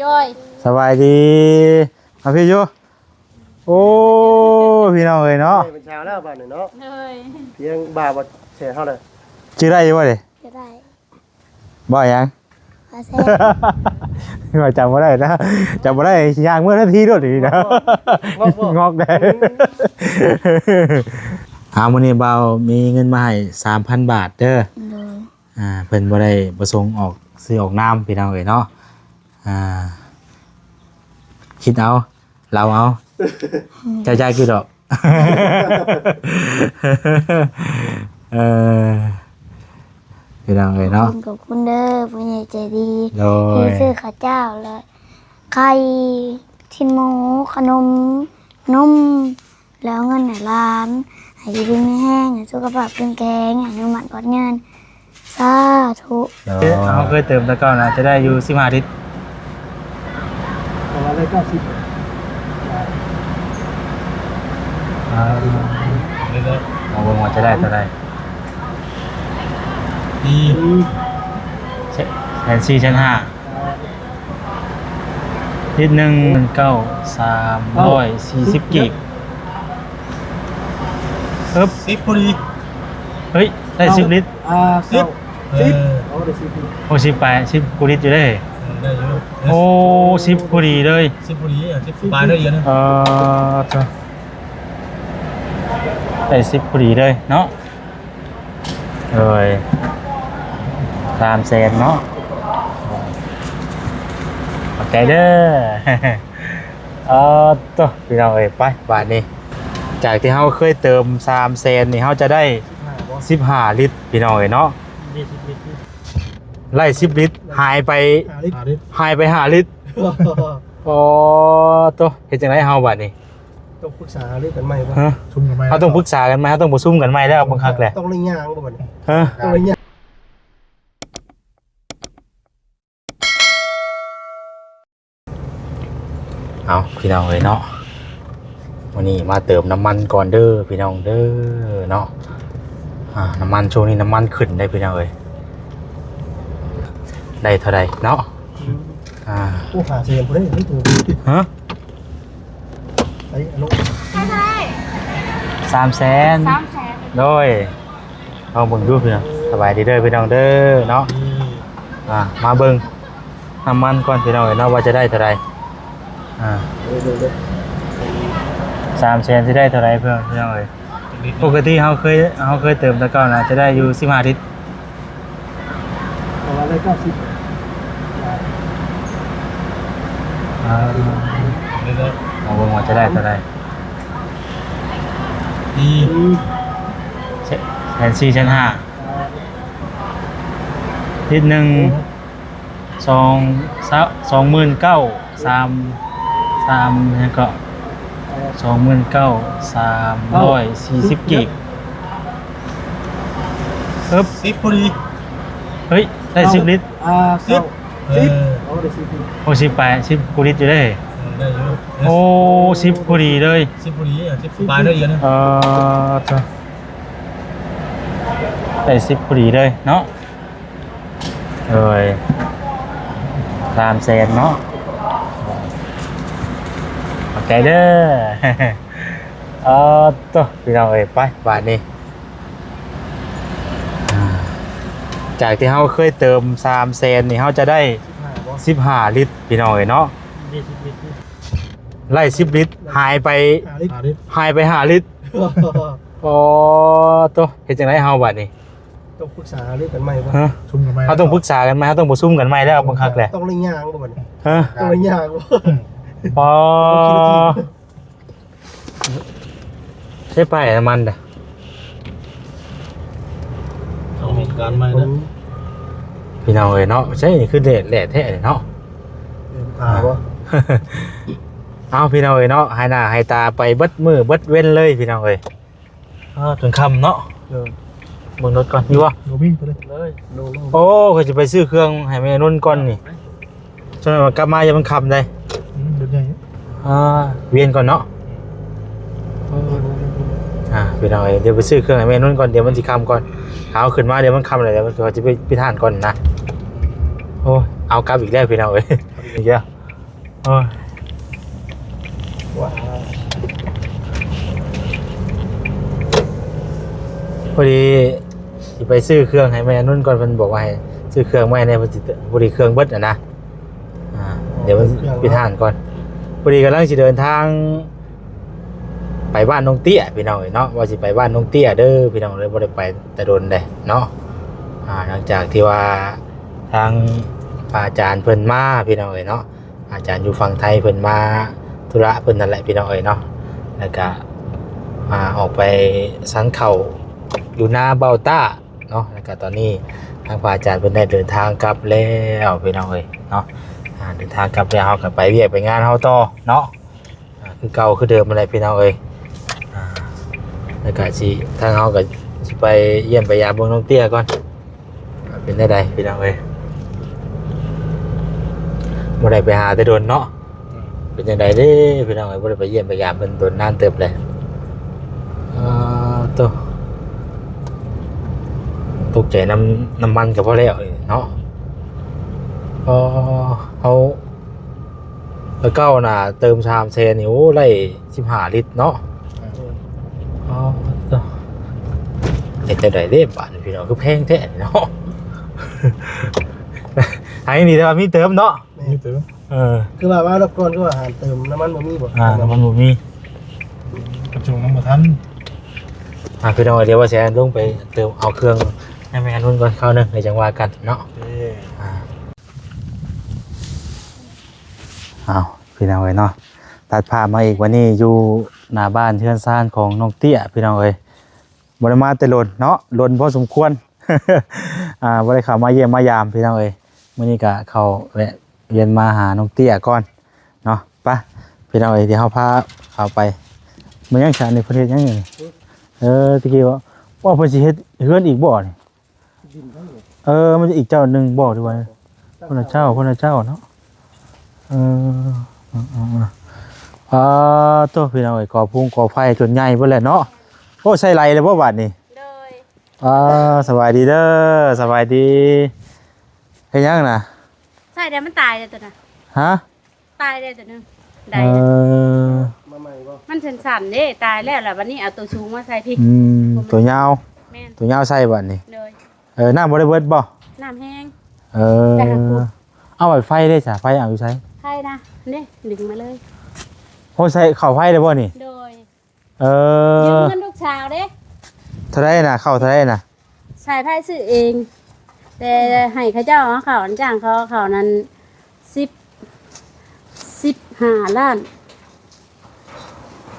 ຈອຍ ສະບາຍດີ ມາພີ່ຢູ່. ໂອ້ ພີ່ນ້ອງເອີຍເນາະ ເປັນຊາວແລ້ວບາດນີ້ເນາະ. ໂດຍ ພຽງບ່າວບໍ່ແຊເຮົາເລີຍ. ຈື່ໄດ້ຢູ່ບໍ່ນີ້? ຈື່ໄດ້. ບໍ່ຫຍັງ? ບໍ່ແຊ. ວ່າຈຳບໍ່ໄດ້ນະ ຈຳບໍ່ໄດ້ ຍ່າງເມືອທັນທີໂລດນີ້ນະ. ງອກບໍ່? ງອກໄດ້. ອືມ ອ່າ ມື້ນີ້ບ່າວມີເງິນມາໃຫ້ສາມພັນບາດເດີ. ໂດຍ. ອ່າ ເພິ່ນບໍ່ໄດ້ປະສົງອອກຊື່ອອກນາມ ພີ່ນ້ອງເອີຍເນາະ. ອ່າ ຄິດເອົາ ເລົ່າເອົາ ເຈົ້າຈ່າຍຄືດອກ. ເອີ ພີ່ນ້ອງເອີຍເນາະ ຂອບຄຸນ ຂອບຄຸນເດີ ຜູ້ໃຫຍ່ໃຈດີ ໂດຍ ທີ່ຊື້ເຂົ້າເຈົ້າ ແລະ ໄຂ່ ຊີ້ນໝູ ຂະໜົມ ນົມ ແລ້ວເອົາເງິນໃຫ້ຫຼານ ໃຫ້ຢູ່ດີມີແຮງ ໃຫ້ສຸຂະພາບເຂັ້ມແຂງ ອາຍຸໝັ້ນຂວັນຍືນ ສາທຸ. ໂດຍ ເຮົາເຄີຍເຕີມແຕ່ເກົ່ານະ ຈະໄດ້ຢູ່ສິບຫ້າລິດ. ປະມານໄດ້ເກົ້າສິບ. ອ່າ ເອົາເບິ່ງວ່າຈະໄດ້ເທົ່າໃດ. ອືມ ແສນສີ່ ແສນຫ້າ. ລິດໜຶ່ງ ເກົ້າ ສາມຮ້ອຍສີ່ສິບກີບ. ເອີບ ສິບພໍດີ. ເຮີ້ຍ ໄດ້ສິບລິດ. ອ່າ ສິບ ເອີ ສິບ ໂອ້ ສິບປາຍ ສິບກວ່າລິດຢູ່ເດ້. ເອີ ໄດ້ຢູ່. ໂອ້ ສິບພໍດີເລີຍ. ສິບພໍດີ ສິບປາຍໄດ້ດຽວໜຶ່ງ. ເອີ ໄດ້ສິບພໍດີເລີຍເນາະ. ໂດຍ ສາມແສນເນາະ ຂອບໃຈເດີ. ເອີ ໂຕ ພີ່ນ້ອງເອີຍ ໄປບາດນີ້ ຈາກທີ່ເຮົາເຄີຍເຕີມສາມແສນນີ້ ເຮົາຈະໄດ້ສິບຫ້າລິດ ພີ່ນ້ອງເອີຍເນາະ. ໄດ້ສິບລິດ ຫາຍໄປ ຫ້າລິດ ຫາຍໄປຫ້າລິດ. ໂອ້ ໂຕ ເຮັດຈັ່ງໃດເຮົາບາດນີ້? ຕ້ອງປຶກສາຫາລືກັນໃໝ່ບໍ່? ຮະ? ປະຊຸມກັນໃໝ່ ເຮົາຕ້ອງປຶກສາກັນໃໝ່ ເຮົາຕ້ອງປະຊຸມກັນໃໝ່ແລ້ວ ເບິ່ງຄັກແຫຼະ. ຕ້ອງໄດ້ຍ່າງບໍ່ບັດນີ້? ຮະ? ຕ້ອງໄດ້ຍ່າງ. ເອົາ ພີ່ນ້ອງເອີຍເນາະ ມື້ນີ້ມາເຕີມນ້ຳມັນກ່ອນເດີ ພີ່ນ້ອງເດີເນາະ. ອ່າ ນ້ຳມັນຊ່ວງນີ້ນ້ຳມັນຂຶ້ນເດ້ ພີ່ນ້ອງເອີຍ. ໄດ້ເທົ່າໃດເນາະ? ອືມ ອ່າ ໂອ້ ຫ້າແສນພຸ້ນເດ້ ໄດ້ໂຕ ຮະ? ໄອ້ອະນຸ ສາມແສນ ສາມແສນ ໂດຍ. ລອງເບິ່ງດູພີ່ນ້ອງ. ສະບາຍດີເດີພີ່ນ້ອງເດີເນາະ. ອືມ ອ່າ ມາເບິ່ງນ້ຳມັນກ່ອນພີ່ນ້ອງເອີຍເນາະ ວ່າຈະໄດ້ເທົ່າໃດ. ອ່າ ສາມແສນຊິໄດ້ເທົ່າໃດເພື່ອນພີ່ນ້ອງເອີຍ? ປົກກະຕິເຮົາເຄີຍ ເຮົາເຄີຍເຕີມແຕ່ເກົ່ານະ ຈະໄດ້ຢູ່ສິບຫ້າລິດ. ປະມານໄດ້ເກົ້າສິບ. ອ່າ ເບິ່ງວ່າຈະໄດ້ເທົ່າໃດ. ອືມ ແສນສີ່ ແສນຫ້າ. ລິດໜຶ່ງ ສອງ ສາ ສອງໝື່ນເກົ້າ ສາມ ສາມ ຫຍັງເກາະ ສອງໝື່ນເກົ້າ ສາມຮ້ອຍສີ່ສິບກີບ. ເອີບ ສິບພໍດີ. ເຮີ້ຍ ໄດ້ສິບລິດ. ອ່າ ສິບ ເອີ ສິບ ໂອ້ ໄດ້ສິບລິດ. ໂອ້ ສິບປາຍ ສິບກວ່າລິດຢູ່ເດ້. ເອີ ໄດ້ຢູ່. ໂອ້ ສິບພໍດີເລີຍ. ສິບພໍດີ ສິບປາຍໄດ້ດຽວໜຶ່ງ. ເອີ ໂທ້ ໄດ້ສິບພໍດີເລີຍເນາະ. ໂດຍ ສາມແສນເນາະ ຂອບໃຈເດີ. ເອີ ໂຕ ພີ່ນ້ອງເອີຍ ໄປບາດນີ້ ອ່າ ຈາກທີ່ເຮົາເຄີຍເຕີມສາມແສນນີ້ ເຮົາຈະໄດ້ສິບຫ້າລິດ ພີ່ນ້ອງເອີຍເນາະ. ໄດ້ສິບລິດ ຫາຍໄປຫ້າລິດ ຫາຍໄປຫ້າລິດ. ໂອ້ ໂຕ ເຮັດຈັ່ງໃດເຮົາບາດນີ້? ຕ້ອງປຶກສາຫາລືກັນໃໝ່ບໍ່? ຮະ? ປະຊຸມກັນໃໝ່ ເຮົາຕ້ອງປຶກສາກັນໃໝ່ ເຮົາຕ້ອງປະຊຸມກັນໃໝ່ແລ້ວເບິ່ງຄັກແຫຼະ. ຕ້ອງໄດ້ຍ່າງບໍ່ບັດນີ້? ຮະ? ຕ້ອງໄດ້ຍ່າງບໍ່? ອໍ ໃຊ້ປ້າຍນ້ຳມັນເດີ້ ຕ້ອງມີການໃໝ່ເດີ້ ພີ່ນ້ອງເອີຍເນາະ. ໃຊ້ນີ້ຄືແດດ ແດດແທ້ເນາະ. ເອີ ເອົາ ພີ່ນ້ອງເອີຍເນາະ ຫາຍໜ້າຫາຍຕາໄປເບິດມື້ເບິດເວັນເລີຍ ພີ່ນ້ອງເອີຍ. ອ່າ ຈົນຄ່ຳເນາະ. ເອີ ເບິ່ງລົດກ່ອນ ມີບໍ່? ບໍ່ມີໄປເລີຍ ເລີຍ. ໂອ້ ຂ້ອຍຊິໄປຊື້ເຄື່ອງໃຫ້ແມ່ນົນກ່ອນນີ້ ໄປ ຊັ້ນວ່າກັບມາຢ່າມັນຄ່ຳໃດ. ອືມ ລົດໃຫຍ່. ອ່າ ວຽນກ່ອນເນາະ. ອ່າ ພີ່ນ້ອງເອີຍ ດຽວໄປຊື້ເຄື່ອງໃຫ້ແມ່ນົນກ່ອນ ດຽວມັນຊິຄ່ຳກ່ອນ. ເອົາ ຂຶ້ນມາດຽວມັນຄ່ຳແລ້ວ ດຽວຂ້ອຍຊິໄປປິດຮ້ານກ່ອນນະ. ໂອ້ຍ ເອົາ ກັບອີກແລ້ວ ພີ່ນ້ອງເອີຍ ອີກແລ້ວ. ໂອ້ຍ ວ້າ ພໍດີຊິໄປຊື້ເຄື່ອງໃຫ້ແມ່ນຸນກ່ອນ ເພິ່ນບອກວ່າໃຫ້ຊື້ເຄື່ອງມາໃຫ້ແດ່ ເພິ່ນຊິ ພໍດີເຄື່ອງເບິດຫັ້ນນະ. ອ່າ ອໍ ດຽວເພິ່ນ ເຄື່ອງ ປິດຮ້ານກ່ອນ. ພໍດີກຳລັງຊິເດີນທາງໄປບ້ານນ້ອງເຕ້ຍພີ່ນ້ອງເອີຍເນາະ ວ່າຊິໄປບ້ານນ້ອງເຕ້ຍເດີພີ່ນ້ອງເອີຍ ບໍ່ໄດ້ໄປແຕ່ດົນເດ້ເນາະ. ອ່າ ຫຼັງຈາກທີ່ວ່າທາງພະອາຈານເພິ່ນມາພີ່ນ້ອງເອີຍເນາະ ອາຈານຢູ່ຝັ່ງໄທເພິ່ນມາທຸລະເພິ່ນນັ້ນແຫຼະພີ່ນ້ອງເອີຍເນາະ ແລ້ວກະ ອ່າ ອອກໄປສັນເຂົ້າຢູ່ນາເບົາຕ້າເນາະ ແລ້ວກະຕອນນີ້ທາງພະອາຈານເພິ່ນໄດ້ເດີນທາງກັບແລ້ວພີ່ນ້ອງເອີຍເນາະ. ອ່າ ເດີນທາງກັບແລ້ວ ເຮົາກະໄປວຽກໄປງານເຮົາຕໍ່ເນາະ. ອ່າ ຄືເກົ່າຄືເດີມຫັ້ນແຫຼະພີ່ນ້ອງເອີຍ. ອ່າ ແລ້ວກະຊິ ທາງເຮົາກະຊິໄປຢ້ຽມໄປຢາມເບິ່ງນ້ອງເຕ້ຍກ່ອນ ເປັນແນວໃດພີ່ນ້ອງເອີຍ ບໍ່ໄດ້ໄປຫາແຕ່ດົນເນາະ. ເປັນຈັ່ງໃດເດ້ພີ່ນ້ອງເອີຍ ບໍ່ໄດ້ໄປຢ້ຽມໄປຢາມເພິ່ນດົນນານເຕີບແລ້ວ. ອ່າ ໂຕ ຕົກໃຈນຳ ນ້ຳມັນກະພໍແລ້ວເນາະ. ອໍ ເຮົາ ແຕ່ເກົ່ານະເຕີມສາມແສນນີ້ ໂອ້ ໄດ້ສິບຫ້າລິດເນາະ. ອໍ ເຮັດຈັ່ງໃດເດ້ບາດນີ້ພີ່ນ້ອງ ຄືແພງແທ້ນີ້ເນາະ. ໃຫ້ນີ້ແຕ່ວ່າມີເຕີມເນາະ ມີເຕີມ. ເອີ ຄືວ່າມາຮອບກ່ອນ ຄືວ່າຫາເຕີມນ້ຳມັນບໍ່ມີບໍ່? ອ່າ ນ້ຳມັນບໍ່ມີ ກະສົ່ງຍັງບໍ່ທັນ. ອ່າ ພີ່ນ້ອງ ດຽວວ່າຊິລົງໄປເຕີມເອົາເຄື່ອງໃຫ້ແມ່ນຸນກ່ອນຄາວໜຶ່ງ ແລ້ວຈັ່ງວ່າກັນເນາະ. ໂອເຄ ອ່າ ອ້າວ ພີ່ນ້ອງເອີຍເນາະ ຕັດພາບມາອີກ ວັນນີ້ຢູ່ໜ້າບ້ານເຮືອນຊານຂອງນ້ອງເຕ້ຍພີ່ນ້ອງເອີຍ. ບໍ່ໄດ້ມາແຕ່ດົນເນາະ ດົນພໍສົມຄວນ ອ່າ ບໍ່ໄດ້ເຂົ້າມາຢ້ຽມມາຢາມພີ່ນ້ອງເອີຍ. ມື້ນີ້ກະເຂົ້າແວະວຽນມາຫານ້ອງເຕ້ຍກ່ອນເນາະ. ໄປພີ່ນ້ອງເອີຍ ດຽວເຮົາພາເຂົ້າໄປ. ແມ່ນຫຍັງຊະນີ້ ເພິ່ນເຮັດຫຍັງນີ້? ເອີ ຕະກີ້ວ່າ ວ່າເພິ່ນຊິເຮັດເຮືອນອີກບໍ່ນີ້? ເອີ ມັນອີກເຈົ້າໜຶ່ງບໍ່ ຫຼືວ່າ ຄົນລະເຈົ້າ ຄົນລະເຈົ້າເນາະ. ເອີ ເອີ ເອີ ເອີ ອ່າ ໂຕ ພີ່ນ້ອງເອີຍ ກໍ່ພຸງກໍ່ໄຟຈົນໃຫຍ່ພຸ້ນແຫຼະເນາະ. ໂອ້ ໃສ່ໄຫຼແລ້ວບໍ່ບາດນີ້? ໂດຍ ອ່າ ສະບາຍດີເດີ ສະບາຍດີ. ເຮັດຫຍັງນະ? ໃສ່ແລ້ວມັນຕາຍແລ້ວໂຕນະ. ຮະ? ຕາຍແລ້ວໂຕໜຶ່ງ ໄດ້ ເອີ ມາໃໝ່ບໍ່? ມັນສັ້ນໆເດ້ ຕາຍແລ້ວລະ ບັດນີ້ເອົາໂຕສູງມາໃສ່ພີ້. ອືມ ໂຕຍາວ. ແມ່ນ ໂຕຍາວໃສ່ບັດນີ້. ໂດຍ ເອີ ນ້ຳບໍ່ໄດ້ເບິດບໍ່? ນ້ຳແຮງ. ເອີ ເອົາໄປໄຟເດ້ສະ ໄຟເອົາຢູ່ໃສ? ໄຟນະ ເດ້ ດຶງມາເລີຍ. ໂຫ ໃສ່ເຂົ້າໄຟໄດ້ບໍ່ນີ້? ໂດຍ ເອີ ຢືມເງິນລູກສາວເດ້. ເທົ່າໃດນະ ເຂົ້າເທົ່າໃດນະ? ສາຍໄຟຊື້ເອງ ແຕ່ໃຫ້ເຂົາເຈົ້າເອົາເຂົ້າ ຈ້າງເຂົາເຂົ້ານັ້ນ ສິບ ສິບຫ້າລ້ານ.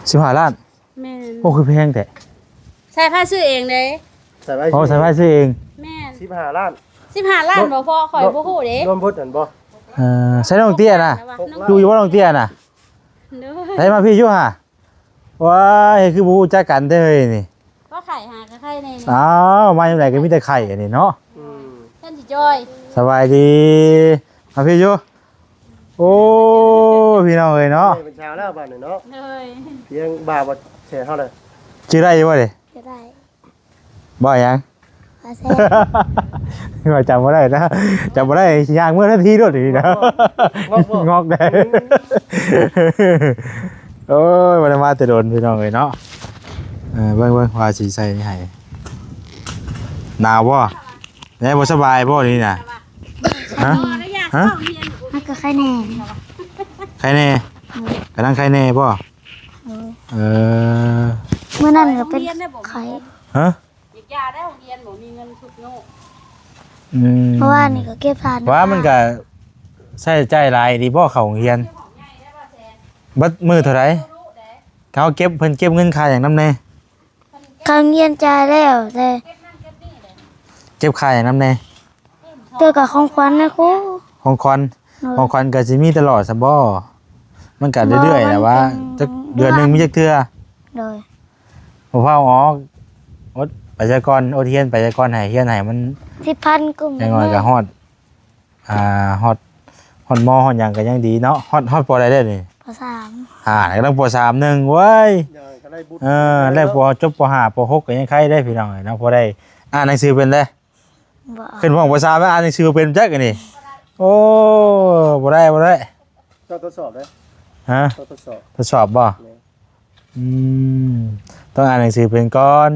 ສິບຫ້າລ້ານ? ແມ່ນ. ໂອ້ ຄືແພງແທ້. ສາຍໄຟຊື້ເອງເດ້. ສາຍໄຟ ໂອ້ ຊື້ເອງ ສາຍໄຟຊື້ເອງ. ແມ່ນ ສິບຫ້າລ້ານ. ສິບຫ້າລ້ານບໍ່ພໍ ຂ້ອຍບໍ່ຮູ້ເດ້ ລວມເບິດຫັ້ນບໍ່? ເອີ ໃສ່ນ້ອງເຕ້ຍນະ ຢູ່ ຢູ່ບໍ່ນ້ອງເຕ້ຍນະ? ໂດຍ ໃສ່ມາພີ້ຢູ່ຫາ. ວ້າຍ ຄືບໍ່ຮູ້ຈັກກັນແທ້ເຮີ້ຍນີ້. ບໍ່ໄຂ້ຫາກະໄຂ້ແນ່. ອ້າວ ມາຍາມໃດກະມີແຕ່ໄຂ້ອັນນີ້ເນາະ. ອືມ ທ່ານຊິຈ່ອຍ. ສະບາຍດີ ມາພີ້ຢູ່. ໂອ້ ພີ່ນ້ອງເອີຍເນາະ ເປັນຊາວແລ້ວບາດນີ້ເນາະ. ໂດຍ ພຽງບ່າວແຂກເຮົາເລີຍ. ຈື່ໄດ້ຢູ່ບໍ່ນີ້? ຈື່ໄດ້. ບໍ່ຫຍັງ? ວ່າຈຳບໍ່ໄດ້ນະ ຈຳບໍ່ໄດ້ ຍ່າງເມືອທັນທີໂລດນີ້ນະ. ງອກບໍ່? ງອກໄດ້. ໂອ້ຍ ບໍ່ໄດ້ມາແຕ່ດົນພີ່ນ້ອງເອີຍເນາະ. ເອີ ເບິ່ງໆ ວ່າຊິໃສ່ນີ້ໃຫ້. ໜາວບໍ່? ແນວບໍ່ສະບາຍບໍ່ນີ້ນະ? ຮະ? ຮະ? ມັນກະໄຄແນ່. ໄຄແນ່? ໂດຍ ກຳລັງໄຄແນ່ບໍ່? ໂດຍ ເອີ ມື້ນັ້ນກະເປັນໄຄ. ຮະ? ຢາກຢາໄດ້ໂຮງຮຽນບໍ່ມີເງິນຊຸກໂຍກ. ອືມ ເພາະວ່ານີ້ກະເກັບທານ ວ່າມັນກະໃຊ້ຈ່າຍຫຼາຍດີບໍ່ເຂົ້າໂຮງຮຽນ? ບັດມື້ເທົ່າໃດ? ເຂົາເກັບ ເພິ່ນເກັບເງິນຄ່າຫຍັງນຳແນ່? ເຂົ້າໂຮງຮຽນຈ່າຍແລ້ວ ແຕ່ ເກັບຄ່າຫຍັງນຳແນ່? ແຕ່ກະຂອງຂວັນນະຄູ. ຂອງຂວັນ. ໂດຍ ຂອງຂວັນກະຊິມີຕະຫຼອດຊັ້ນບໍ່? ມັນກະເລື້ອຍໆແຫຼະວ່າ ເດືອນໜຶ່ງມີຈັກເທື່ອ? ໂດຍ ບໍ່ຟ້າວອອກ ອົດໄປຊະກ່ອນ ອົດຮຽນໄປຊະກ່ອນ ໃຫ້ຮຽນໃຫ້ມັນ ສິບພັນກວ່າ ຢ່າງໜ້ອຍກະຮອດ ອ່າ ຮອດ ຮອດ ມໍ ຮອດຫຍັງກະຍັງດີເນາະ. ຮອດ ຮອດ ປໍ ໃດແລ້ວນີ້? ປໍ ສາມ. ອ່າ ກຳລັງ ປໍ ສາມ ໜຶ່ງເວີ້ຍ. ເອີ ແລ້ວ ຈົບ ປໍ ຫ້າ ປໍ ຫົກ ກະຍັງໄຄໄດ້ພີ່ນ້ອງເອີຍເນາະ ພໍໄດ້ອ່ານໜັງສືເປັນແລ້ວ. ບໍ່ ຂຶ້ນຫ້ອງ ປໍ ສາມ ແລ້ວ ອ່ານໜັງສືບໍ່ເປັນຈັກອັນນີ້. ໂອ້ ບໍ່ໄດ້ ບໍ່ໄດ້. ຕ້ອງທົດສອບເດ້. ຮະ? ຕ້ອງທົດສອບ. ທົດສອບບໍ່? ແມ່ນ. ອືມ ຕ້ອງອ່ານໜັງສືເປັນກ່ອນ.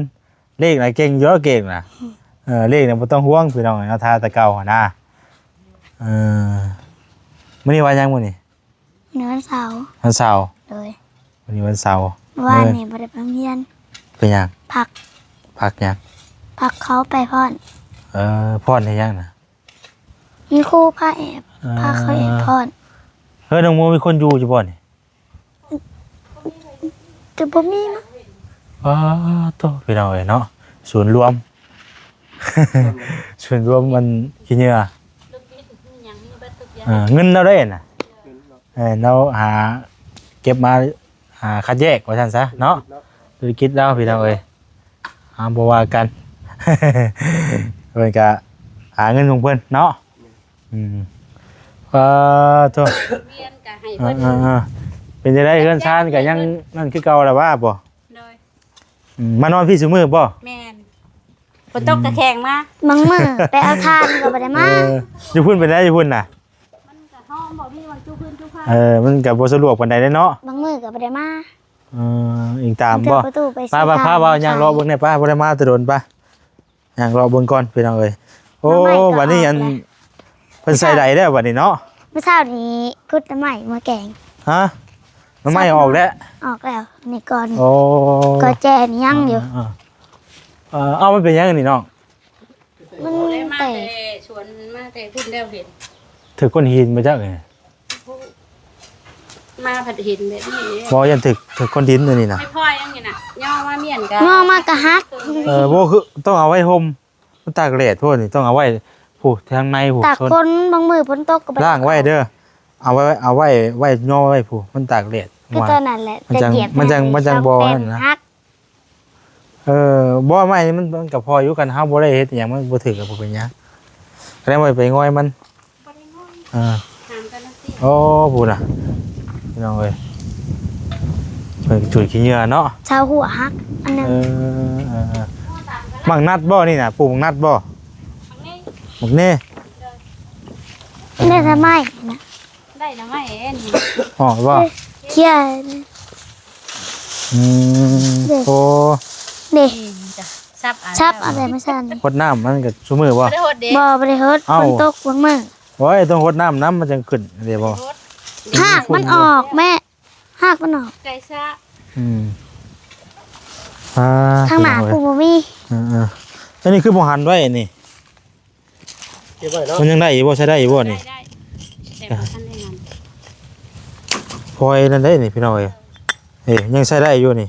ເລກນະເກັ່ງຢູ່ແລ້ວ ເກັ່ງນະ. ເອີ ເລກນະບໍ່ຕ້ອງຫ່ວງ ພີ່ນ້ອງເອີຍເນາະ ຖ້າແຕ່ເກົ່າຫັ້ນນະ. ເອີ ມື້ນີ້ວັນຫຍັງມື້ນີ້? ມື້ວັນເສົາ. ວັນເສົາ. ໂດຍ. ມື້ນີ້ວັນເສົາ. ມື້ວານນີ້ບໍ່ໄດ້ໄປໂຮງຮຽນ. ເປັນຫຍັງ? ພັກ. ພັກຫຍັງ? ພັກເຂົາໄປຟ້ອນ. ເອີ ຟ້ອນເຮັດຫຍັງນະ? ມີຄູພາແອບ ເອີ ພາເຂົາແອບຟ້ອນ. ເຮີ້ຍ ນ້ອງໂມ ມີຄົນຢູ່ຢູ່ບໍ່ນີ້? ກໍບໍ່ມີເນາະ. ອ້າໂທ້ ພີ່ນ້ອງເອີຍເນາະ ສູນລວມ ສູນລວມມັນຂີ້ເຫຍື້ອ. ອ່າ ເງິນລາວໄດ້ນະ. ເອີ ລາວຫາເກັບມາ ຫາຄັດແຍກວ່າຊັ້ນຊະເນາະ. ທຸລະກິດລາວ ພີ່ນ້ອງເອີຍ ເຮົາບໍ່ວ່າກັນ ເພິ່ນກະຫາເງິນຂອງເພິ່ນເນາະ. ອືມ ປາໂທ້ ວຽນກະໃຫ້ເພິ່ນ. ເອີໆໆ ເປັນຈັ່ງໃດ ເຮືອນຊານກະຍັງນັ້ນຄືເກົ່າລະວ່າບໍ່? ໂດຍ. ອືມ ມານອນພີ້ຊຸມື້ບໍ່? ແມ່ນ. ຝົນຕົກກະແຂ່ງມາ. ບາງມື້ໄປເອົາຖ່ານກໍບໍ່ໄດ້ມາ. ເອີ ຢູ່ພຸ້ນເປັນໃດ ຢູ່ພຸ້ນນະ? ມັນກະຮ້ອນ ບໍ່ມີຫວ່າງຈຸພື້ນຈຸພັກ. ເອີ ມັນກະບໍ່ສະດວກປານໃດເດ້ເນາະ. ບາງມື້ກໍບໍ່ໄດ້ມາ. ເອີ ອີງຕາມບໍ່? ບາງເທື່ອປະຕູໄປ ໄປ ພາ ພາເວົ້າຍ່າງເລາະເບິ່ງແດ່ ໄປ ບໍ່ໄດ້ມາແຕ່ດົນ ໄປ. ຍ່າງເລາະເບິ່ງກ່ອນ ພີ່ນ້ອງເອີຍ. ໂອ້ ໜໍ່ໄມ້ກໍ ບັດນີ້ອັນ ອອກແລ້ວ ເພິ່ນໃສ່ໃດແລ້ວບັດນີ້ເນາະ? ມື້ເຊົ້ານີ້ຂຸດໜໍ່ໄມ້ມາແກງ. ຮະ? ໜໍ່ໄມ້ອອກແລ້ວ? ອອກແລ້ວ ນີ້ກ່ອນ. ໂອ້ ກໍແຈນີ້ຍັງຢູ່. ເອີ ເອີ ເອົາ ມັນເປັນຫຍັງອັນນີ້ນ້ອງ? ມັນ ໄດ້ມາແຕ່ ແຕ່ສວນ ມາແຕ່ພຸ້ນແລ້ວເຫັນ. ຖືກກ້ອນຫີນມາຈັກນີ້? ມາພັດເຫັນແບບນີ້ເດ້. ບໍ່ ຢ້ານຖືກ ຖືກກ້ອນດິນອັນນີ້ນະ. ໄມ້ພອຍຫຍັງນີ້ນະ ຍໍມາມ້ຽນກະ ຍໍມາກະຫັກ. ເອີ ບໍ່ ຄືຕ້ອງເອົາໄວ້ຮົ່ມ ມັນຕາກແດດໂພດນີ້ ຕ້ອງເອົາໄວ້ພຸ້ນ ທາງໃນພຸ້ນ. ຕາກຝົນ ບາງມື້ຝົນຕົກກໍບໍ່ໄດ້ ລ້າງໄວ້ເດີ. ເອົາໄວ້ ເອົາໄວ້ ໄວ້ຍໍໄວ້ພຸ້ນ ມັນຕາກແດດ. ຄືຕອນນັ້ນແຫຼະ ມັນຈັ່ງ ມັນຈັ່ງ ມັນຈັ່ງບໍ່ນັ້ນນະ. ເອີ ບໍ່ ໄມ້ນີ້ມັນ ມັນກໍພໍຢູ່ ຄັນເຮົາບໍ່ໄດ້ເຮັດຫຍັງ ມັນບໍ່ຖືກກໍບໍ່ເປັນຫຍັງ. ກໍໄດ້ໄວ້ໄປງ່ອຍມັນ. ບໍ່ໄດ້ງ່ອຍ. ເອີ ຫາມກັນນະຕິ. ໂອ້ ພຸ້ນນະ ພີ່ນ້ອງເອີຍ ເພິ່ນຈູດຂີ້ເຫຍື້ອເນາະ. ຊາວຫົວຫັກອັນໜຶ່ງ. ເອີ ເອີ ເອີ ໝາກນັດບໍ່ນີ້ນະ? ປູກໝາກນັດບໍ່? ໝາກນີ້ ໝາກນີ້. ໂດຍ. ໄດ້ທຳໄມນະ? ໄດ້ໜໍ່ໄມ້ເອງ. ອໍ ບໍ່ ເອີ ເຂ່ຍ. ອືມ ເດ້ ໂອ້ ເດ້ ສັບເອົາ ສັບເອົາແລ້ວມາໃສ່ນີ້. ຫົດນ້ຳມັນກໍຊຸມື້ບໍ່? ບໍ່ໄດ້ຫົດເດ້. ບໍ່ ບໍ່ໄດ້ຫົດ. ເອົ້າ ຝົນຕົກບາງມື້. ໂອ້ຍ ຕ້ອງຫົດນ້ຳນຳ ມັນຈັ່ງຂຶ້ນເດ້ບໍ່? ຮາກມັນອອກແມ່ ຮາກມັນອອກ. ໄກ່ຊະ. ອືມ ອ່າ ທາງໜ້າ ພີ່ນ້ອງເອີຍ ກູບໍ່ມີ. ເອີໆ ອັນນີ້ຄືບໍ່ຫັນໄວ້ນີ້. ເກັບໄວ້ເນາະ. ມັນຍັງໄດ້ຢູ່ບໍ່? ໃຊ້ໄດ້ຢູ່ບໍ່ນີ້? ໄດ້ ໄດ້ ແຕ່ບໍ່ທັນໄດ້ງາມ. ພອຍນັ້ນເດ້ນີ້ ພີ່ນ້ອງເອີຍ. ເອີ ຍັງໃຊ້ໄດ້ຢູ່ນີ້.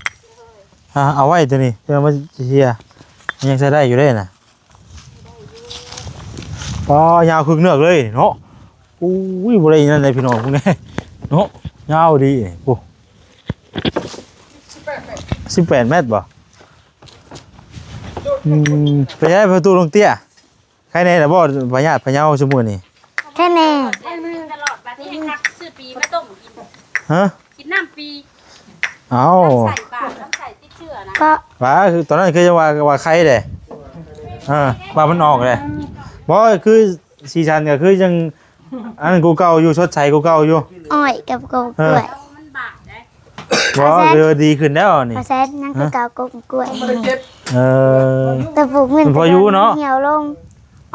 ອ່າ ເອົາໄວ້ຕົວນີ້ ເພື່ອມັນຊິເຫ່ຍ. ມັນຍັງໃຊ້ໄດ້ຢູ່ເດ້ນະ. ອໍ ຍາວຄຶກເນືອກເລີຍເນາະ. ໂອ້ຍ ບໍ່ໄດ້ນັ້ນເດ້ພີ່ນ້ອງ ພວກນີ້ເນາະ. ຍາວດີນີ້. ໂອ້ ສິບແປດແມັດບໍ່? ອືມ ເປັນໄງປະຕູ ນ້ອງເຕ້ຍ? ໄຄແນ່ລະບໍ່ ພະຍາດພະເຍົາຊຸມື້ນີ້? ໄຄແນ່. ຕະຫຼອດບາດນີ້ ໃຫ້ຄັກຊື້ປີມາຕົ້ມກິນ. ຮະ? ກິນນ້ຳປີ. ເອົ້າ ລຳໄສ້ບາດ ລຳໄສ້ຕິດເຊື້ອນະ. ກໍວ່າ ຄືຕອນນັ້ນຄືຈະວ່າ ວ່າໄຄເດ້. ເອີ ວ່າມັນອອກເດ້. ບໍ່ ຄືສີສັນກໍຄືຍັງອັນນັ້ນກວ່າເກົ່າຢູ່ ສົດໃສກວ່າເກົ່າຢູ່. ອ້ອຍກັບ ເອີ ກ້ວຍ ມັນບາດເດ້. ບໍ່ ຄືດີຂຶ້ນແລ້ວນີ້. ບໍ່ແຊນ ຍັງຄືເກົ່າ ກ້ວຍ ເອີ ແຕ່ປູກມັນ ມັນພໍຢູ່ເນາະ ມັນຫ່ຽວລົງ.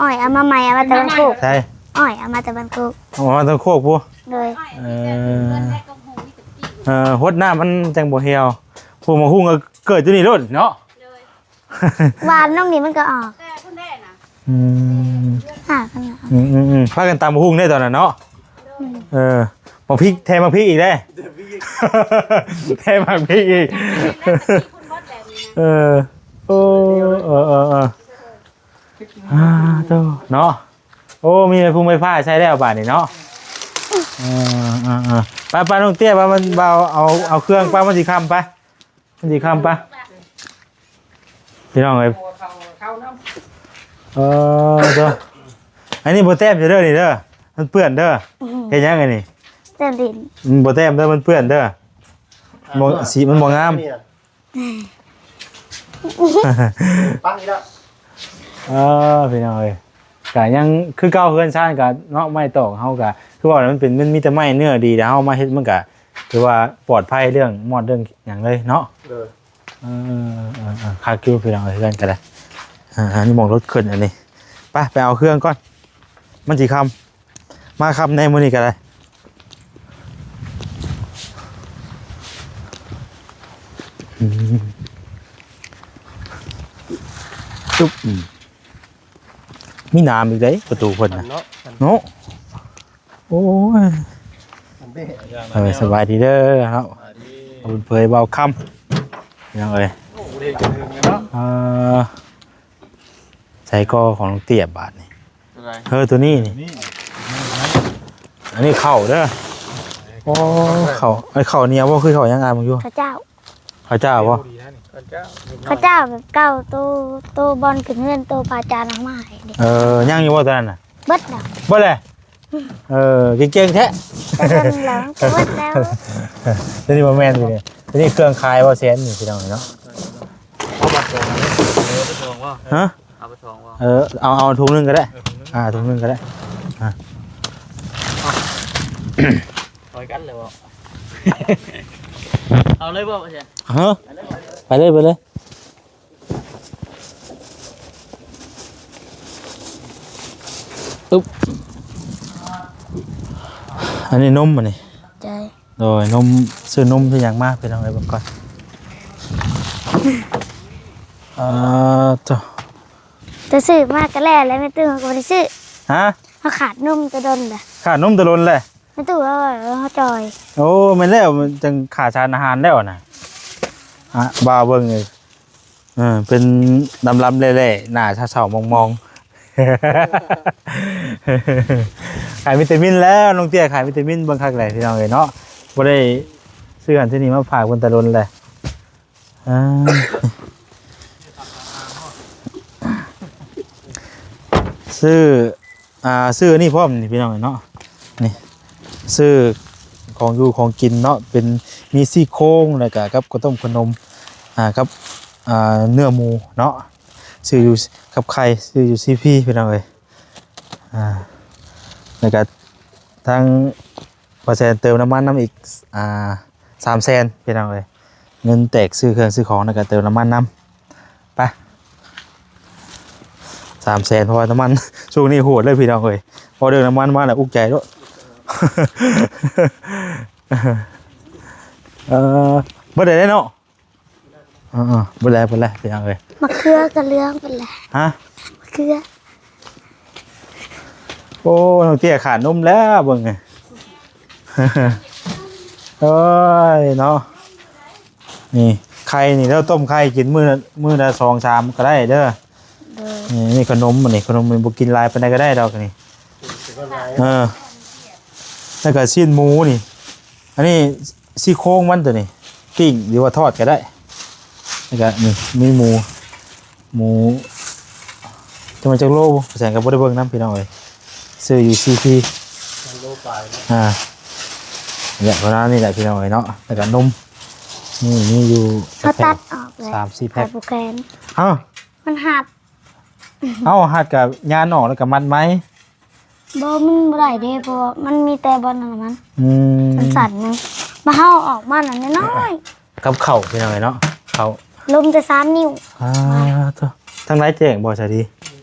ອ້ອຍເອົາມາໃໝ່ ເອົາມາແຕ່ບ້ານໂຄກ. ໃສ? ອ້ອຍເອົາມາແຕ່ບ້ານໂຄກ. ເອົາມາແຕ່ໂຄກພຸ້ນ. ໂດຍ. ເອີ ເອີ ຫົດນ້ຳມັນຈັ່ງບໍ່ຫ່ຽວ. ຜູ້ມາຫຸ່ງກໍເກີດຢູ່ນີ້ໂລດເນາະ. ໂດຍ. ຫວ່ານລົງນີ້ມັນກໍອອກ. ແຕ່ພຸ້ນແດ່ນະ. ອືມ ຫາກັນເນາະ. ອືມໆໆ ພາກັນຕຳບັກຫຸ່ງເດ້ຕອນນັ້ນເນາະ. ໂດຍ. ເອີ ບັກພິກ ແຖມບັກພິກອີກເດ້. ແຖມບັກພິກອີກ. ເອີ ໂອ້ ເອີໆໆ ອ່າ ໂທ້ເນາະ. ໂອ້ ມີໄມ້ພຸ່ງໄມ້ພ້າໃຊ້ແລ້ວບາດນີ້ເນາະ. ເອີໆໆ ໄປໆ ນ້ອງເຕ້ຍ ໄປ ມັນ ເອົາ ເອົາເຄື່ອງໄປ ມັນຊິຄ່ຳໄປ. ມັນຊິຄ່ຳປະ ພີ່ນ້ອງເອີຍ. ເອີ ເດີ ອັນນີ້ບໍ່ແຕ້ມເດີນີ້ເດີ ມັນເປື້ອນເດີ. ອືມ ເຮັດຫຍັງອັນນີ້? ແຕ້ມດິນ. ອືມ ບໍ່ແຕ້ມເດີ ມັນເປື້ອນເດີ. ບໍ່ ສີມັນບໍ່ງາມ. ປັງອີກແລ້ວ. ເອີ ພີ່ນ້ອງເອີຍ ກະຍັງຄືເກົ່າ ເຮືອນຊານກະເນາະ ໄມ້ຕອກເຮົາກະ ຄືວ່າມັນເປັນ ມັນມີແຕ່ໄມ້ເນື້ອດີ ແລ້ວເຮົາມາເຮັດມັນກະຖືວ່າປອດໄພເລື່ອງມອດເລື່ອງຫຍັງເລີຍເນາະ. ໂດຍ ເອີ ເອີ ເອີ ຄັກຢູ່ພີ່ນ້ອງເອີຍ ເຮືອນກໍໄດ້. ອ່າ ອັນນີ້ໝ່ອງລົດຂຶ້ນອັນນີ້. ໄປ ໄປເອົາເຄື່ອງກ່ອນ ມັນຊິຄ່ຳ ມາຄ່ຳແດ່ມື້ນີ້ກໍໄດ້. ອືມ ອຶບ ອືມ ມີໜາມອີກເດ້ ປະຕູເພິ່ນນະ ເນາະ ເນາະ. ໂອ້ຍ ອັນເດ້ ເອີ ສະບາຍດີເດີເນາະ ສະບາຍດີ ບຸນເຜີຍເບົາຄຳ ພີ່ນ້ອງເອີຍ. ໂອ້ ບໍ່ໄດ້ເຫັນເຖິງເລີຍເນາະ ເອີ ໃສ່ກໍຂອງລຸງເຕ້ຍບາດນີ້. ຕົວໃດ? ເອີ ຕົວນີ້ນີ້ ນີ້ ອັນນີ້ເຂົ້າເດີ. ໂອ້ ເຂົ້າ ເອີ ເຂົ້າໜຽວບໍ່? ຄືເຂົ້າຫຍັງ? ອ່ານເບິ່ງຢູ່ ເຂົ້າເຈົ້າ. ເຂົ້າເຈົ້າບໍ່? ເຂົ້າເຈົ້າ ເຂົ້າເຈົ້າແບບເກົ່າ ໂຕ ໂຕບ່ອນຂຶ້ນເຮືອນ ໂຕພະອາຈານເອົາມາໃຫ້ເດ້. ເອີ ຍັງຢູ່ບໍ່ຕົວນັ້ນນະ? ເບິດແລ້ວ ເບິດແລ້ວ. ເອີ ເກັ່ງໆແທ້ ກໍເບິ່ງແລ້ວ ກໍເບິດແລ້ວ. ຕົວນີ້ບໍ່ແມ່ນ ຕົວນີ້ ຕົວນີ້ເຄື່ອງຂາຍບໍ່ແສນນີ້ ພີ່ນ້ອງເນາະ. ເອົາບັດສອງ ເອົາບັດສອງບໍ່? ຮະ? ເອົາໄປສອງບໍ່? ເອີ ເອົາ ເອົາຖົງໜຶ່ງກໍໄດ້. ເອີ ຖົງໜຶ່ງ ອ່າ ຖົງໜຶ່ງກໍໄດ້. ອ່າ ຊ່ອຍກັນເລີຍບໍ່? ເອົາເລີຍບໍ່? ຮະ? ໄປເລີຍ ໄປເລີຍ. ອຶບ ອັນນີ້ນົມ ອັນນີ້ ໃຈ ໂດຍ ນົມ ຊື້ນົມຊື້ຫຍັງມາ ພີ່ນ້ອງເອີຍ ເບິ່ງກ່ອນ. ເອີ ໂທ້ ແຕ່ຊື້ມາກໍແລ້ວແຫຼະ ແມ່ຕູ້ກໍບໍ່ໄດ້ຊື້. ຮະ? ເຮົາຂາດນົມແຕ່ດົນແຫຼະ ຂາດນົມແຕ່ດົນແຫຼະ ແມ່ຕູ້ເຮົາ ເຮົາຈ່ອຍ. ໂອ້ ແມ່ນແລ້ວ ມັນຈັ່ງຂາດສານອາຫານແລ້ວນະ. ອ່ະ ບ່າວເບິ່ງ ເອີ ເປັນລຳໆແຫຼ້ໆ ໜ້າເສົ້າໆໝອງໆ. ຂາຍວິຕາມິນແລ້ວ ນ້ອງເຕ້ຍຂາຍວິຕາມິນ ເບິ່ງຄັກແຫຼະ ພີ່ນ້ອງເອີຍເນາະ. ບໍ່ໄດ້ຊື້ຫັ້ນຊື້ນີ້ມາຝາກເພິ່ນແຕ່ດົນແຫຼະ. ອ່າ ຊື້ ອ່າ ຊື້ອັນນີ້ພ້ອມນີ້ ພີ່ນ້ອງເນາະ. ນີ້ ຊື້ຂອງຢູ່ຂອງກິນເນາະ ເປັນ ມີຊີ້ໂຄງ ແລ້ວກະກັບເຂົ້າຕົ້ມເຂົ້າໜົມ ອ່າ ກັບ ອ່າ ເນື້ອໝູເນາະ. ຊື້ຢູ່ ກັບໄຂ່ ຊື້ຢູ່ຊີພີ ພີ່ນ້ອງເອີຍ. ອ່າ ແລ້ວກະທາງ ບໍ່ແສນເຕີມນ້ຳມັນນຳອີກ ອ່າ ສາມແສນ ພີ່ນ້ອງເອີຍ. ເງິນແຕກຊື້ເຄື່ອງຊື້ຂອງ ແລ້ວກໍເຕີມນ້ຳມັນນຳ ໄປ ສາມແສນ ເພາະວ່ານ້ຳມັນຊ່ວງນີ້ໂຫດເລີຍ ພີ່ນ້ອງເອີຍ. ພໍເລື່ອງນ້ຳມັນມາແລ້ວອຸກໃຈໂລດ. ເອີ ເບິດໄດ້ເນາະ. ເອີໆ ບໍ່ແລ ບໍ່ແລ ເປັນຫຍັງເອີຍ? ໝາກເຂືອກໍເຫຼືອງເບິດແຫຼະ. ຮະ? ໝາກເຂືອ. ໂອ້ ນ້ອງເຕ້ຍຂາດນົມແລ້ວເບິ່ງນີ້. ໂອ້ຍເນາະ ນີ້ໄຂ່ນີ້ ແລ້ວຕົ້ມໄຂ່ກິນມື້ ມື້ລະສອງສາມກໍໄດ້ເດີ. ໂດຍ ນີ້ ນີ້ຂະໜົມ ອັນນີ້ຂະໜົມ ບໍ່ກິນຫຼາຍປານໃດກໍໄດ້ດອກນີ້. ເອີ ແລ້ວກໍຊີ້ນໝູນີ້ ອັນນີ້ ຊີ້ໂຄງມັນຕົວນີ້ ປີ້ງ ຫຼືວ່າທອດກໍໄດ້. ແລ້ວກໍນີ້ມີໝູ ໝູ ຈະມາຈັກໂລບໍ່ ແສນກໍບໍ່ໄດ້ເບິ່ງນຳ ພີ່ນ້ອງເອີຍ. ຊື້ຢູ່ຊີພີ ໂລປາຍເນາະ. ອ່າ ນີ້ແຫຼະ ປະມານນີ້ແຫຼະ ພີ່ນ້ອງເອີຍເນາະ. ແລ້ວກໍນົມ ນີ້ມີຢູ່ ເຮົາຕັດອອກແລ້ວ ສາມສີ່ແພັກ ຂາຍບໍ່ແຂນ. ເອົ້າ ມັນຫັກ. ເອົາ ຫັກກະຍານອອກແລ້ວກະມັດໃໝ່. ບໍ່ ມັນບໍ່ໄດ້ເດ້ ເພາະວ່າມັນມີແຕ່ບ່ອນນັ້ນນະມັນ ອືມ ສັ້ນໆ ມັນ ມາເຮົາອອກມານັ້ນນ້ອຍໆ ກັບເຂົ້າ ພີ່ນ້ອງເອີຍເນາະ ເຂົ້າ ລົມແຕ່ສາມນິ້ວ. ອ່າ ໂທ້ ທາງໃດແຈ້ງບໍ່ສາດີ?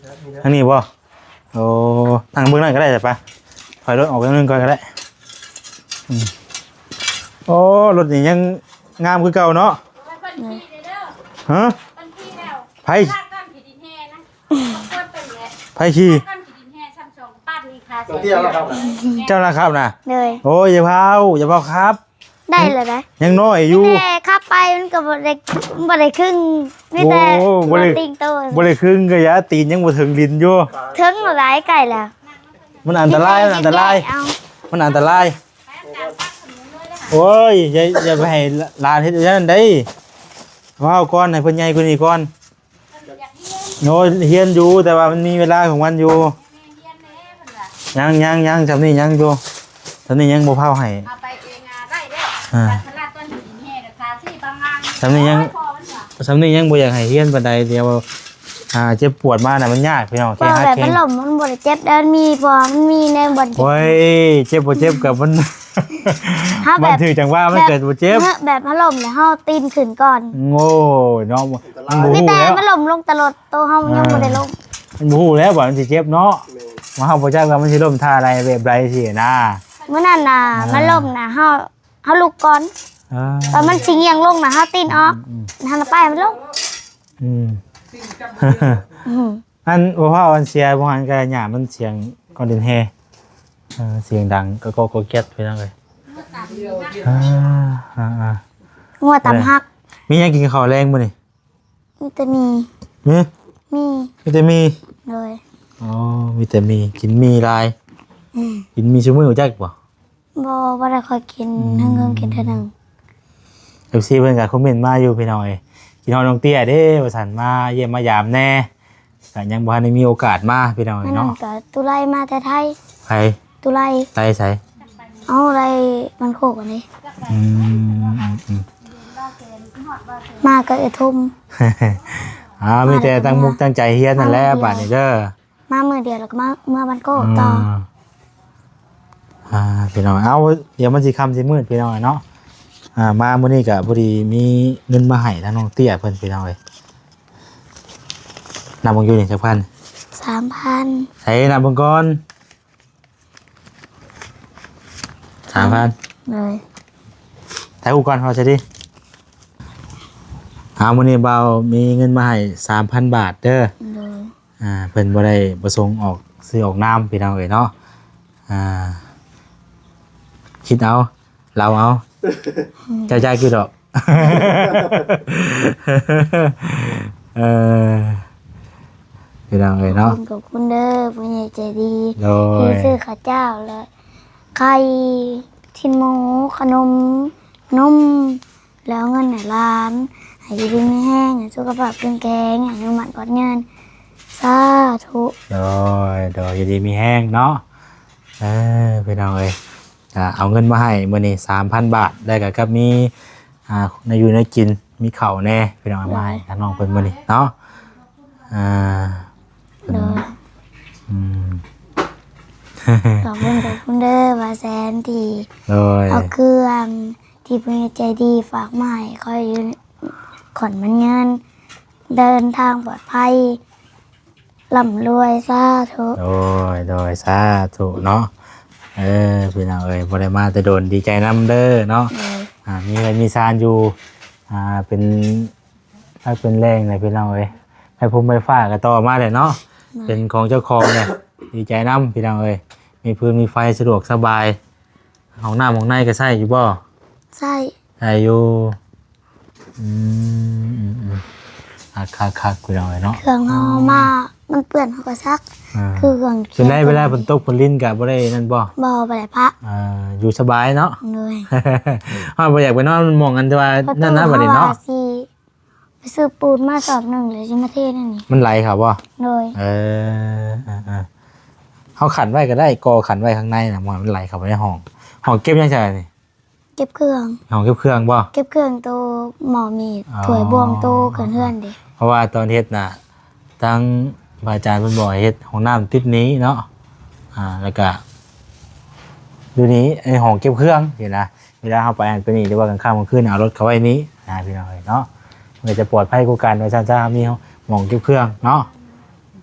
ທາງນີ້ບໍ່? ໂອ້ ນັ່ງເບິ່ງນັ້ນກໍໄດ້ ໄປ ຖອຍລົດອອກໄປໜຶ່ງກ່ອນກໍໄດ້. ອືມ ໂອ້ ລົດນີ້ຍັງງາມຄືເກົ່າເນາະ. ຮະ? ໃຜ? ໃຜຂີ່? ເຈົ້າລະຂັບນະ? ໂດຍ ໂອ້ຍ ຢ່າພາວ ຢ່າພາວຂັບ ໄດ້ແລ້ວໄດ໋ ຍັງນ້ອຍຢູ່ ແຕ່ຂັບໄປມັນກໍບໍ່ໄດ້ ບໍ່ໄດ້ຄຶ່ງ ມີແຕ່ ໂອ້ ບໍ່ໄດ້ ຕີນໂຕ ບໍ່ໄດ້ຄຶ່ງກໍຢ່າ ຕີນຍັງບໍ່ເຖິງດິນຢູ່ ເຖິງແລ້ວໄດ໋ ໃກ້ແລ້ວ ມັນອັນຕະລາຍ ມັນອັນຕະລາຍ ມັນອັນຕະລາຍ. ໂອ້ຍ ຢ່າ ຢ່າໄປໃຫ້ຫຼານເຮັດແນວນັ້ນເດ້ ເວົ້າກ່ອນ ໃຫ້ເພິ່ນໃຫຍ່ກວ່ານີ້ກ່ອນ. ໂອ້ຍ ຮຽນຢູ່ ແຕ່ວ່າມັນມີເວລາຂອງມັນຢູ່. ຍັງ ຍັງ ຍັງ ຊ່ຳນີ້ຍັງຢູ່ ຊ່ຳນີ້ຍັງບໍ່ພາວໃຫ້ ເອົາໄປເອງ ອ່າ ໄດ້ເດ້. ອ່າ ຊ່ຳນີ້ຍັງ ຊ່ຳນີ້ຍັງບໍ່ຢາກໃຫ້ຮຽນປານໃດ ດຽວ ອ່າ ເຈັບປວດມານະ ມັນຍາກພີ່ນ້ອງ ແບບ ແຂ້ງຫາແຂ້ງ ພັດລົມມັນບໍ່ໄດ້ເຈັບເດີ ມັນມີ ເພາະວ່າມັນມີໃນບ່ອນເຈັບ. ໂອ້ຍ ເຈັບບໍ່ເຈັບກໍມັນ ເຮົາແບບ ມັນຖືກຈັງຫວະ ມັນກໍບໍ່ເຈັບ. ແບບພັດລົມແລ້ວເຮົາຕີນຂຶ້ນກ່ອນ. ໂອ້ຍເນາະ ມັນບໍ່ຮູ້ແລ້ວ ມັນລົມລົງຕະຫຼອດ ໂຕເຮົາຍັງບໍ່ໄດ້ລົງ. ມັນບໍ່ຮູ້ແລ້ວວ່າມັນຊິເຈັບເນາະ ແມ່ນ ວ່າເຮົາບໍ່ຈັກວ່າມັນຊິລົ້ມທ່າໃດແບບໃດຊີ້ນະ. ມື້ນັ້ນນະ ອ່າ ມັນລົ້ມນະ ເຮົາ ເຮົາລຸກກ່ອນ ອ່າ ຕອນມັນຊິງ່ຽງລົງນະ ເຮົາຕີນອອກ ອືມ ຫັ້ນນະ ໄປໃຫ້ມັນລົງ. ອືມ ອືມ ອັນ ບໍ່ພາວ ອັນເສຍບໍ່ຫັນກະຫຍ້າມັນສຽງກ້ອນດິນແຮ່ ເອີ ສຽງດັງກະກອກກະແກ໊ດ ພີ່ນ້ອງເອີຍ. ອ່າໆ ງົວຕຳຮັກ. ມີຫຍັງກິນເຂົ້າແລງມື້ນີ້? ມີແຕ່ໝີ່. ມີ? ມີ ມີແຕ່ໝີ່. ໂດຍ. ອໍ ມີແຕ່ໝີ່ ກິນໝີ່ຫຼາຍ. ອືມ ກິນໝີ່ຊຸມື້ ຮູ້ຈັກບໍ່? ບໍ່ ບໍ່ໄດ້ຄ່ອຍກິນ ອືມ ເຫິງໆກິນເທື່ອໜຶ່ງ. ເອັຟຊີເພິ່ນກະຄອມເມັນມາຢູ່ພີ່ນ້ອງເອີຍ ຄິດຮອດນ້ອງເຕ້ຍເດ້ວ່າຊັ້ນ ມາຢ້ຽມມາຢາມແດ່ ກະຍັງບໍ່ທັນໄດ້ມີໂອກາດມາພີ່ນ້ອງເອີຍເນາະ. ກະຕຸໄລມາແຕ່ໄທ. ໃຜ? ຕຸໄລ. ໄລໃສ? ເອົາ ໄລບ້ານໂຄກອັນນີ້. ອືມ ມາກັບເອື້ອຍທຸ່ມ. ອ່າ ມີແຕ່ຕັ້ງມຸກຕັ້ງໃຈຮຽນນັ້ນແຫຼະ ບາດນີ້ເດີ. ມາມື້ດຽວແລ້ວກໍມາ ເມືອບ້ານໂກກຕໍ່. ອ່າ ພີ່ນ້ອງ ເອົາ ດຽວມັນຊິຄ່ຳຊິມືດພີ່ນ້ອງເນາະ. ອ່າ ມາມື້ນີ້ກໍພໍດີມີເງິນມາໃຫ້ທາງນ້ອງເຕ້ຍເພິ່ນພີ່ນ້ອງເອີຍ. ນັບເບິ່ງຢູ່ນີ້ຈັກພັນ? ສາມພັນ. ໃສ່ນັບເບິ່ງກ່ອນ. ສາມພັນ. ໂດຍ. ຖ່າຍຮູບກ່ອນ ເຮົາຊິດີ. ເອົາ ມື້ນີ້ບ່າວມີເງິນມາໃຫ້ສາມພັນບາດເດີ. ໂດຍ. ອ່າ ເພິ່ນບໍ່ໄດ້ປະສົງອອກຊື່ອອກນາມພີ່ນ້ອງເອີຍເນາະ. ອ່າ ຄິດເອົາ ເລົ່າເອົາ ເຈົ້າຢາກຢູ່ດອກ. ເອີ ພີ່ນ້ອງເອີຍເນາະ ຂອບຄຸນ ຂອບຄຸນເດີ ຜູ້ໃຫຍ່ໃຈດີ ໂດຍ ທີ່ຊື້ເຂົ້າເຈົ້າ ແລະ ໄຂ່ ຊີ້ນໝູ ຂະໜົມ ນົມ ແລ້ວເອົາເງິນໃຫ້ຫຼານ ໃຫ້ຢູ່ດີມີແຮງ ໃຫ້ສຸຂະພາບເຂັ້ມແຂງ ອາຍຸໝັ້ນຂວັນຍືນ ສາທຸ. ໂດຍ ໂດຍ ຢູ່ດີມີແຮງເນາະ. ເອີ ພີ່ນ້ອງເອີຍ ກະເອົາເງິນມາໃຫ້ມື້ນີ້ສາມພັນບາດ ແລ້ວກະກັບມີ ອ່າ ແນວຢູ່ແນວກິນ ມີເຂົ້າແດ່ພີ່ນ້ອງ ມາໃຫ້ທາງນ້ອງເພິ່ນມື້ນີ້ເນາະ. ອ່າ ໂດຍ ອືມ ຂອບຄຸນ ຂອບຄຸນເດີ ບ່າວແສນ ທີ່ ໂດຍ ເອົາເຄື່ອງທີ່ຜູ້ໃຫຍ່ໃຈດີຝາກມາໃຫ້ ຂໍໃຫ້ຢູ່ ຂວັນມັນຍືນ ເດີນທາງປອດໄພ ລ່ຳລວຍ ສາທຸ. ໂດຍ ໂດຍ ສາທຸເນາະ. ເອີ ພີ່ນ້ອງເອີຍ ບໍ່ໄດ້ມາແຕ່ດົນ ດີໃຈນຳເດີເນາະ. ໂດຍ. ອ່າ ມີເຮືອນມີຊານຢູ່ ອ່າ ເປັນ ເປັນແຫຼ່ງແຫຼະພີ່ນ້ອງເອີຍ ໄຟພົມໄຟຟ້າກໍຕໍ່ມາແຫຼະເນາະ. ໂດຍ. ເປັນຂອງເຈົ້າຂອງແຫຼະ ດີໃຈນຳພີ່ນ້ອງເອີຍ ມີຟືນມີໄຟສະດວກສະບາຍ. ຫ້ອງນ້ຳຫ້ອງໃນກໍໃຊ້ຢູ່ບໍ່? ໃຊ້ ໃຊ້ຢູ່. ອືມ ອືມ ອືມ ຄັກໆ ພີ່ນ້ອງເອີຍເນາະ ເຄື່ອງເຮົາມາ ມັນເປື້ອນເຮົາກໍຊັກ ອ່າ ຄືເຄື່ອງ ເປັນໄດ້ ເວລາຝົນຕົກຝົນລິນກໍບໍ່ໄດ້ນັ້ນບໍ່? ບໍ່ ບໍ່ໄດ້ປະ ເອີ ຢູ່ສະບາຍເນາະ. ໂດຍ. ເຮົາບໍ່ຢາກໄປນອນໝ່ອງອັນທີ່ວ່ານັ້ນນະ ບັດນີ້ເນາະ ຊິ ໄປຊື້ປູນມາສອບໜຶ່ງ ແລ້ວຊິມາເທໃນນີ້ ມັນໄຫຼເຂົ້າບໍ່? ໂດຍ. ເອີ ເອີ ເອີ ເຮົາຂັນໄວ້ກໍໄດ້ ກໍຂັນໄວ້ຂ້າງໃນນະ ບໍ່ໃຫ້ມັນໄຫຼເຂົ້າໄປໃນຫ້ອງ. ຫ້ອງເກັບຫຍັງຊະນີ້? ເກັບເຄື່ອງ. ຫ້ອງເກັບເຄື່ອງບໍ່? ເກັບເຄື່ອງໂຕ ໝໍ້ມີດ ອໍ ຖ້ວຍບ່ວງໂຕ ເຄື່ອງເຮືອນເດ້. ເພາະວ່າຕອນເຮັດນະ ທາງພະອາຈານເພິ່ນບອກໃຫ້ເຮັດຫ້ອງນ້ຳຕິດນີ້ເນາະ ອ່າ ແລ້ວກະຢູ່ນີ້ ໃນຫ້ອງເກັບເຄື່ອງນີ້ນະ ເວລາເຮົາໄປຫັ້ນໄປນີ້ ຫຼືວ່າກາງຄ່ຳກາງຄືນ ເອົາລົດເຂົ້າໄວ້ນີ້ນະ ພີ່ນ້ອງເອີຍເນາະ ມັນກໍຈະປອດໄພກວ່າກັນວ່າຊັ້ນຊະ ມີໝ່ອງເກັບເຄື່ອງເນາະ.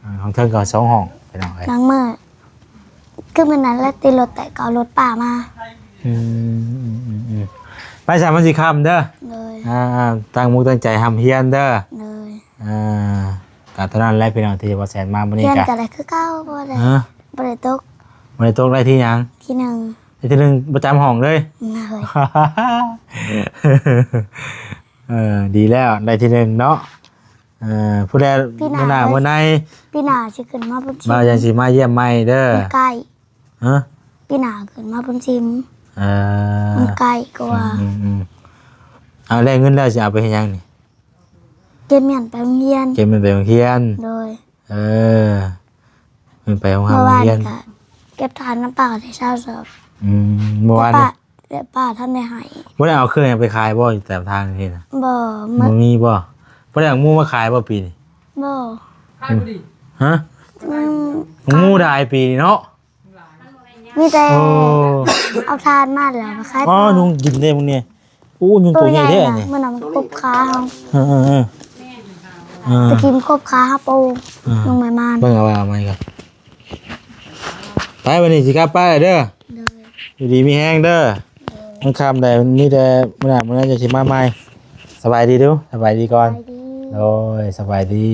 ອ່າ ຫ້ອງເທິງກໍສອງຫ້ອງ ພີ່ນ້ອງເອີຍ ບາງມື້ ຄືມື້ນັ້ນແຫຼະ ຕິດລົດແຕກ ກໍເອົາລົດປ້າມາ. ອືມ ອືມ ອືມ ອືມ ໄປຊະ ມັນຊິຄ່ຳເດີ. ໂດຍ. ອ່າ ຕັ້ງມຸກຕັ້ງໃຈຮ່ຳຮຽນເດີ. ໂດຍ. ອ່າ ກໍເທົ່ານັ້ນແຫຼະພີ່ນ້ອງ ທີ່ບ່າວແສນມາມື້ນີ້ ຮຽນກໍ ກໍໄດ້ຄືເກົ່າ ບໍ່ໄດ້ ຮະ? ບໍ່ໄດ້ຕົກ. ບໍ່ໄດ້ຕົກ ໄດ້ທີຫຍັງ? ທີໜຶ່ງ. ໄດ້ທີໜຶ່ງປະຈຳຫ້ອງເລີຍ? ໂດຍ. ເອີ ດີແລ້ວ ໄດ້ທີໜຶ່ງເນາະ. ເອີ ຜູ້ໃດ ປີໜ້າ ມື້ໜ້າ ມື້ໃນ ປີໜ້າຊິຂຶ້ນມາບຸນຊິມ ບ່າວຈັ່ງຊິມາຢ້ຽມໃໝ່ເດີ. ມັນໃກ້ ຮະ? ປີໜ້າຂຶ້ນມາບຸນຊິມ. ເອີ ມັນໃກ້ກວ່າ. ອືມ ອືມ ອືມ ເອົາ ໄດ້ເງິນແລ້ວຊິເອົາໄປເຮັດຫຍັງນີ້? ເກັບມ້ຽນໄປໂຮງຮຽນ. ເກັບມ້ຽນໄປໂຮງຮຽນ. ໂດຍ. ເອີ ແມ່ນໄປໂຮງຮຽນ ເມື່ອວານນີ້ກໍເກັບຖ່ານນ້ຳປາໄດ້ຊາວສອບ. ອືມ ເມື່ອວານນີ້ ແຕ່ປ້າ ແຕ່ປ້າທັນໄດ້ໃຫ້. ບໍ່ໄດ້ເອົາເຄື່ອງຫຍັງໄປຂາຍບໍ່ ຢູ່ຕາມທາງນີ້ນະ? ບໍ່. ບໍ່ມີບໍ່? ບໍ່ໄດ້ເອົາໝູມາຂາຍບໍ່ປີນີ້? ບໍ່. ຮະ ອືມ ໝູຫຼາຍປີເນາະ ມີແຕ່ ໂອ້ ເອົາຖ່ານມາແລ້ວມາຂາຍ ອໍ ຍຸງກິນເດ້ມື້ນີ້ ໂອ້ ຍຸງໂຕໃຫຍ່ແທ້ນີ້ ມື້ນັ້ນມັນກົບຂາເຮົາ ເອີໆໆ ເອີ ຕະກີ້ມັນກົບຂາເຮົາໂປ ເອີ ຍຸງໃໝ່ມາ ເບິ່ງເອົາ ເອົາໃໝ່ກ່ອນ ໄປ ບັດນີ້ຊິກັບໄປແລ້ວເດີ ໂດຍ ຢູ່ດີມີແຮງເດີ ໂດຍ ມັນຄ່ຳແລ້ວ ມີແຕ່ມື້ໜ້າມື້ໜ້າຈະຊິມາໃໝ່ ສະບາຍດີດູ ສະບາຍດີກ່ອນ ສະບາຍດີ ໂດຍ ສະບາຍດີ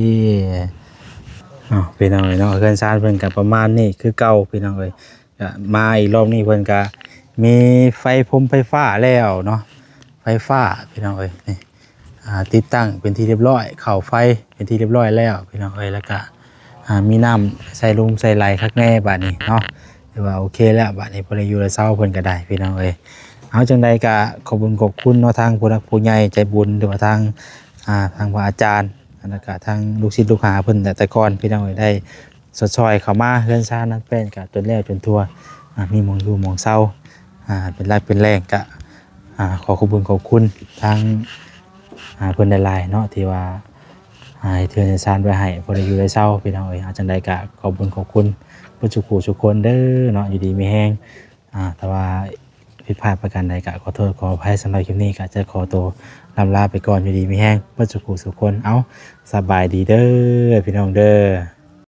ເອົາ ພີ່ນ້ອງເອີຍເນາະ ເຮືອນຊານເພິ່ນກໍປະມານນີ້ຄືເກົ່າ ພີ່ນ້ອງເອີຍ ກະມາອີກລອບນີ້ເພິ່ນກະມີໄຟພົມໄຟຟ້າແລ້ວເນາະ ໄຟຟ້າພີ່ນ້ອງເອີຍ ນີ້ ອ່າ ຕິດຕັ້ງເປັນທີ່ຮຽບຮ້ອຍ ເຂົ້າໄຟເປັນທີ່ຮຽບຮ້ອຍແລ້ວພີ່ນ້ອງເອີຍ ແລ້ວກະ ອ່າ ມີນ້ຳໃສ່ລຸ່ມໃສ່ໄຫຼຄັກແນ່ບາດນີ້ເນາະ ຖືວ່າໂອເຄແລ້ວ ບາດນີ້ພໍໄດ້ຢູ່ໄດ້ເຊົາເພິ່ນກະໄດ້ພີ່ນ້ອງເອີຍ ເອົາ ຈັ່ງໃດກະຂອບບຸນຂອບຄຸນເນາະ ທາງຜູ້ຫຼັກຜູ້ໃຫຍ່ໃຈບຸນ ຫຼືວ່າທາງ ອ່າ ທາງພະອາຈານ ແລ້ວກະທາງລູກສິດລູກຫາເພິ່ນແຕ່ກ່ອນພີ່ນ້ອງເອີຍ ໄດ້ ຊົດຊ່ອຍເຂົ້າມາເຮືອນຊານນາງແປ້ນກະຈົນແລ້ວຈົນທົ່ວ ອ່າ ມີໝ່ອງຢູ່ໝ່ອງເຊົາ ອ່າ ເປັນຫຼັກເປັນແຫຼ່ງ ກະ ອ່າ ຂໍຂອບບຸນຂອບຄຸນທາງ ອ່າ ເພິ່ນຫຼາຍໆເນາະ ທີ່ວ່າ ອ່າ ເຮັດເຮືອນເຮັດຊານໄວ້ໃຫ້ ພໍໄດ້ຢູ່ໄດ້ເຊົາ ພີ່ນ້ອງເອີຍ ເອົາ ຈັ່ງໃດກະຂອບບຸນຂອບຄຸນເບິດສູ່ຜູ້ສູ່ຄົນເດີເນາະ ຢູ່ດີມີແຮງ ອ່າ ຖ້າວ່າຜິດພາດປະການໃດກະຂໍໂທດຂໍອະໄພ ສຳລັບຄລິບນີ້ກະຈະຂໍໂຕລ່ຳລາໄປກ່ອນ ຢູ່ດີມີແຮງເບິດສູ່ຜູ້ສູ່ຄົນ ເອົາ ສະບາຍດີເດີ ພີ່ນ້ອງເດີ.